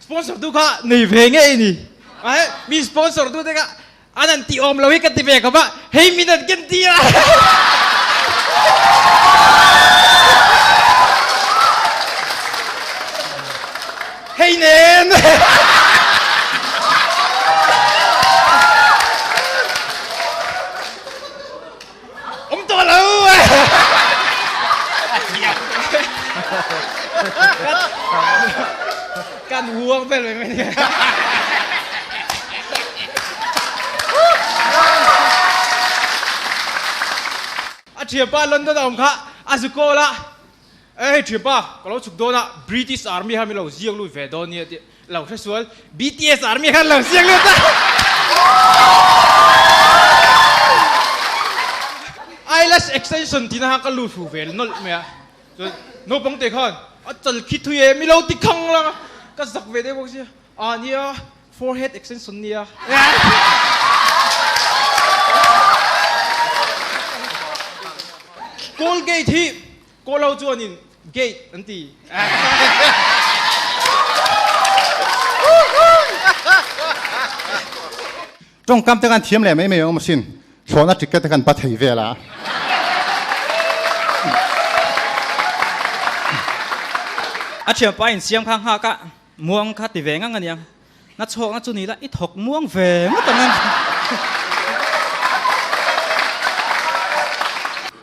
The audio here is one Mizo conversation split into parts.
Sponsor tu kha nei ve ngei ni. Mi sponsor tu te kha an an ti awm lo hi ka ti ve khawp a, hei min an ken ti a. Hei nen. Awm tawh lo. Kan huang vel mai mai ni. A thianpa London a awm kha a zu call a, Hei thianpa, ka lo chhuk dawn a, British Army kha min lo ziak lut ve dawn nia tih lo hre sual, BTS Army khan lo ziak lut a. Eyelash extension tihna khan ka lut hu ve nawlh mai a, chuan naupang te khan a chal khi thui e, mi lo ti khang lang a, ka zak ve deuh bawk sia, ah nia forehead extension nia. Colgate hi Kawl ho chuanin gate an ti. Tawngkam te kan thiam leh mai mai awm asin, thlawhna ticket te kan ba thei vel a. A thianpa insiam kha nghak a, muang kha ti ve ngang a nia. Na chhawkna chu ni la, i thawk muang ve ngawt ang a.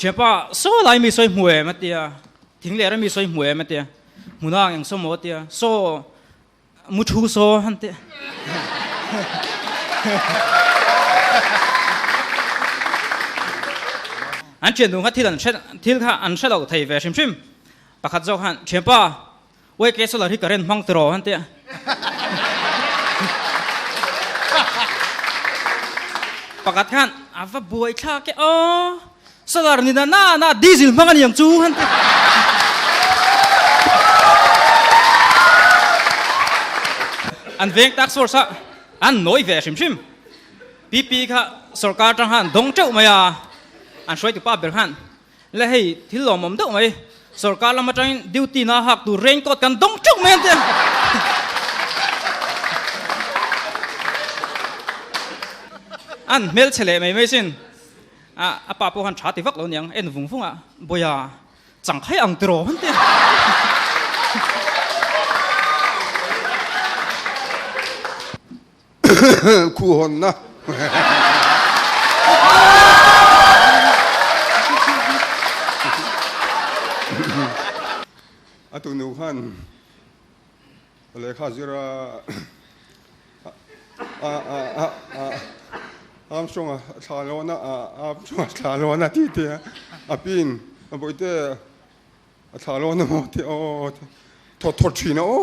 Thianpa, Saw lai mi sawi hmu em? a ti a. Thing leh rami sawi hmu em? a ti a. Hmuna ang eng saw maw? a ti a. Saw, mu thu saw han ti a. An thian dun kha thil an hre, thil kha an hre lo thei ve hrim hrim. Pakhat zawk khan, Thianpa, Uai ke solar hi current hmang tiraw han tia. Pakhat khan a va buai thlak e aw solar ni na na na diesel hmang a ni ang chu han tia. An veng tak source a an nawi ve hrim hrim. PP kha sorkar tang khan dawng teuh mai a an hruaitu pa ber khan Le hei thil lawmawm deuh mai, sorkar lam atangin duty na hak tur rain coat kan dawng teuh mai an ti a. An hmelchhe leh mai mai sin. A a pa pawh khan tha ti vak lo niang, en vung vung a, Bawia, changkhai ang tiraw an ti a. Khuhawnna. A tunu khan lehkha zir a Armstrong a thla lawn a Armstrong a thla lawn a tih te a piin a bawihte A thla lo na maw tih aw thawt thawt thin a aw.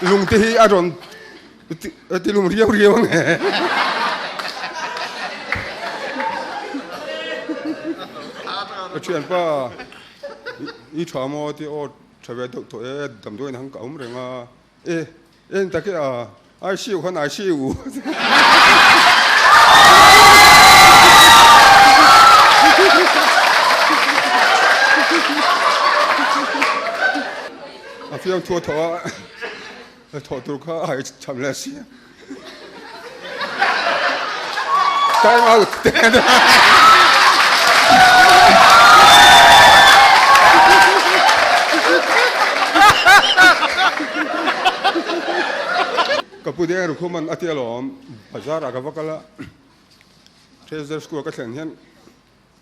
Lung te hi a rawn ti lum riau riau ang e. A thianpa i tha maw tih aw tha ve deuh tawh e damdawiin ang ka awm reng a e En tak e a, ICU khan ICU. A fiam thu a thawh a, thawh tur kha a hai cham leh si. Time out. Ka pu deng Rukhuman a ti alawm, bazar ah ka va kal a, Treasure School ah ka thlen hian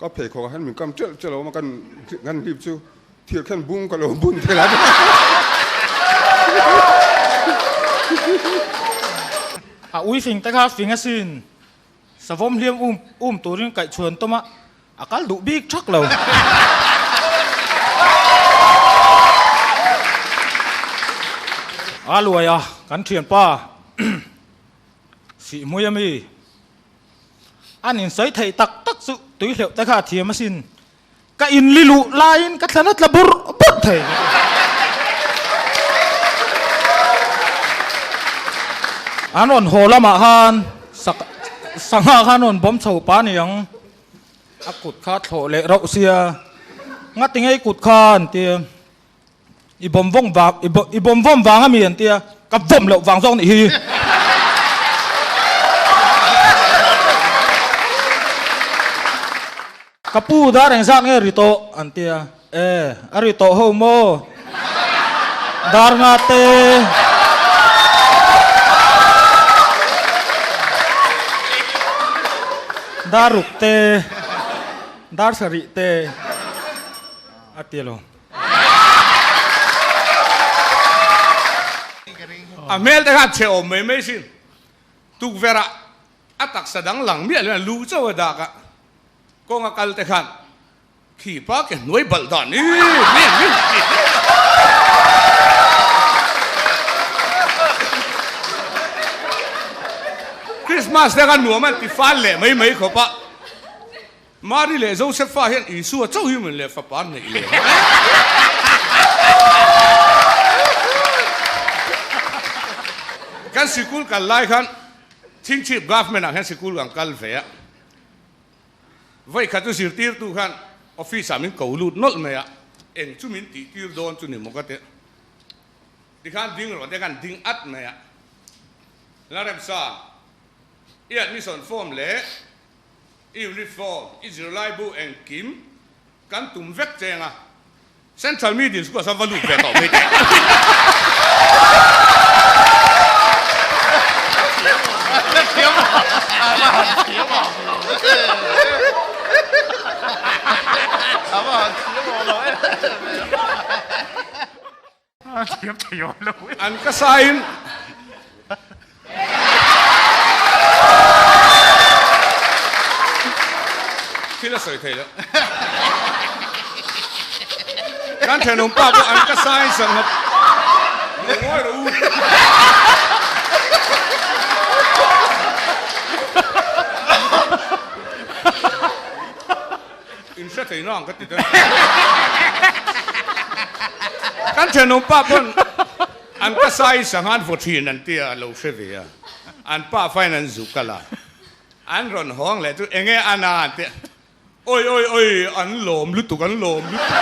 ka pheikhawk ah hian min kam ṭelh ṭelh a awm a, kan hlip chu thir khan bung ka lo bun thei la. A ui fing te kha fing asin, savawm hliam um um turin kaihchhuan tawm a, A kal duh bik thak lo. A luai a, kan thianpa Sihhmui a mi an insawi theih tak tak chu tui hleuh te kha a thiam asin. Ka inli luh laiin ka thlan a tla bur bur thei. An rawn haw lamah khan sangha khan rawn bawm chho pa niang. A kut kha thlawh leh rauh sia, Ngati ngei kut kha an tia, I bawm vawng vang, i bawm vawm vang ami an tia, ka vawm loh vang zawk nih hi. Ka pu dar engzat nge ri tawh an tia, e a ri tawh ho maw? Dar nga te. Dar ruk te, dar sarih te a ti lo. A hmel te khan chhe awm mai mai sin. Tukverh ah a taksa dang lang miah lo hian lu chauh a dak a, kawng a kal te khan khi pa ke hnuai balh dan i min min ti hle a. Christmas te khan nuam an ti fal leh mai mai khawp a. Mari leh Josefa hian Isua chauh hi min leh fapa an neih leh ang e. Kan sikul kal lai khan Chhingchhip Government ah hian sikul kan kal ve a, vawikhat chu zirtirtu khan office ah min ko lut nawlh mai a, eng chu min tih tir dawn chu ni maw ka ti. Tikhan ding rawh te khan ding at mai a, Laremsa i admission form leh I uniform, i zirlaibu engkim kan tum vek cheng a, Central Middle School ah chuan va lut ve tawh mai teh. An ka sain. Thil a sawi thei lo. Kan thenawm pa pawh an ka sain sangha lo ngawi rawh u. In hre thei nang ka ti dawn. Kan thenawm pa pawn an ka sai sangha an vaw thin an tia a lo hre ve a. An pa fain an zuk kal a. An rawn hawng leh chu enge a na an tia. Oi oi oi an lawm lutuk an lawm lutuk.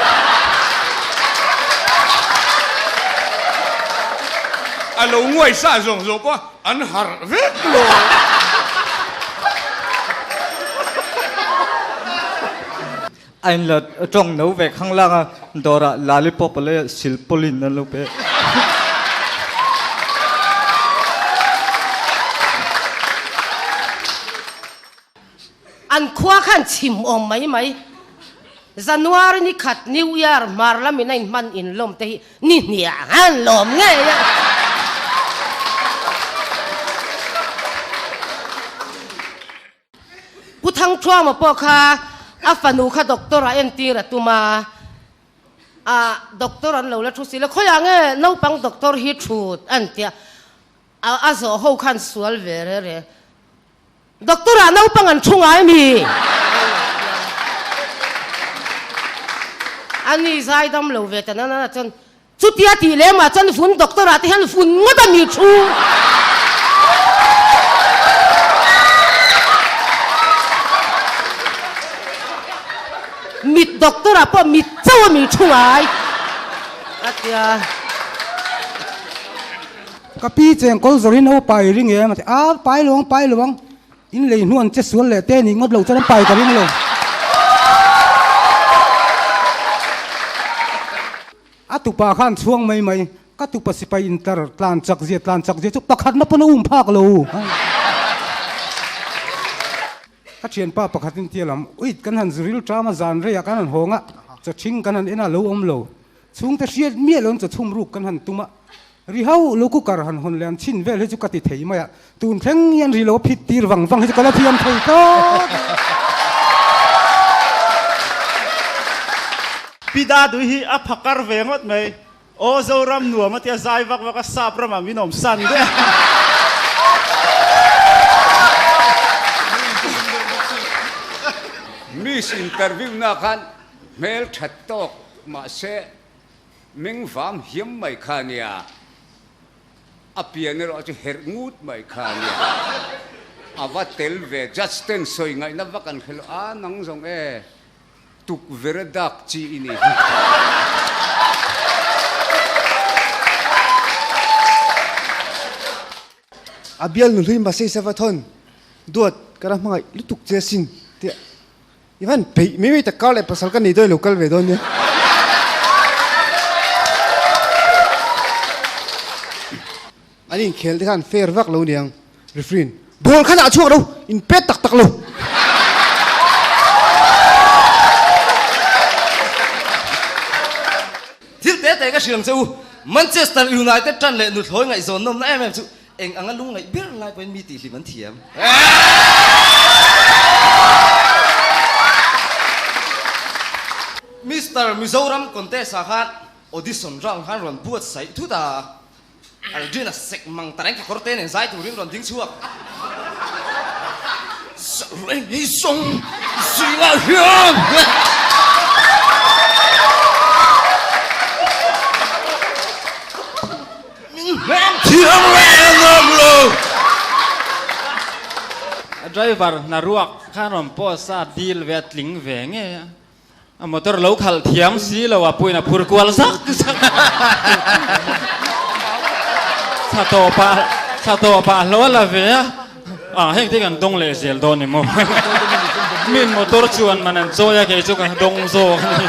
A lo nguai sa zawng zawng pawh an harh vek lo. A in la tawng no ve khang lang a, dawrah lollipop a lei a, silpaulin an lo pe. An khua khan chim awm mai mai. January ni khat New Year hmar lamin a inhman inlawm te hi ni hniah khan lawm ngei a. Pu Thangthuama pawh kha a fanu kha doctor ah entir a tum a, ah doctor an lo la thu si lo, khawiah nge naupang doctor hi thut a ni tia, a zawh ho khan sual ve re re. Doctor ah naupang an thu ngai mi? A ni zaidam lo ve ta nana na chuan chutia tih lem ah chuan vun doctor ah te hian vun ngawt a mi thu. Mit doctor ah pawh mit chauh a mi thu ngai a tia. Ka pi cheng kawl zawr hi no pai ring em a ti a, pai lo ang, pai lo ang, in lei hnu an che sual leh te nih ngawt lo chuan an pai ka ring lo. A tupa khan chhuang mai mai, ka tupa sipai intlar tlan chak zia tlan chak zia chu pakhatna pawn a um phak lo. Ka thianpa pakhatin tia lam, uit kan han zuril ṭam a zan reiah kan han hawng a, chawṭhing kan han en a lo awm lo. Chhungte hriat miah lo an chaw chhum ruk kan han tum a, ri hauh lo cooker han hawn leh an chhin vel hi chu ka ti thei mai a, tun thleng hian ri lo phit tir vang vang hi chu ka la thiam thei tawp. Pi Dadui hi a phakar ve ngawt mai. Aw Zoram nuam a tia zai vak vak a sap ramah min awm san daih a. Miss interview na khan hmel that tawk Mahse, meng vam hiam mai kha a nia, a pian erawh chu herh ngut mai kha a nia. A va tel ve, judge ten sawi ngaihna vak an hre lo a, nang zawng e, tukverh a dak chi i ni hi. A bial nu hlui message a va thawn, Duat, ka ra hmangaih lutuk che asin, tia i van peih mai mai tak kar leh pasal ka nei dawn i lo kal ve dawn nia. An inkhel te khan fair vak lo niang. Refreen, Ball kha dah chhuak lo, in pet tak tak lo. Thil te te ka hriam che u, Manchester United tan leh nuthlawi ngaihzawn nawmna em em chu eng anga lungngaih ber lai pawhin mi tihhlim an thiam. Mister Mizoram contest ah khan audition round khan rawn buatsaih thut a. Aldrin a sek mang ta reng kekawr te nen zai turin rawn ding chhuak. Reng hi zawng zingah hian. Min hmel thiam reng awm lo. A driver hna ruak khan rawn post a, deal ve a tling ve ngei a. A motor lo khalh thiam si lo a puiin a phur kual zak zak a. Thla tawpah thla tawpah hlo a la ve a, ah heng te kan dawng leh zel dawn ni maw? Min motor chuan man an chawi a kei chu ka dawng zawk a ni.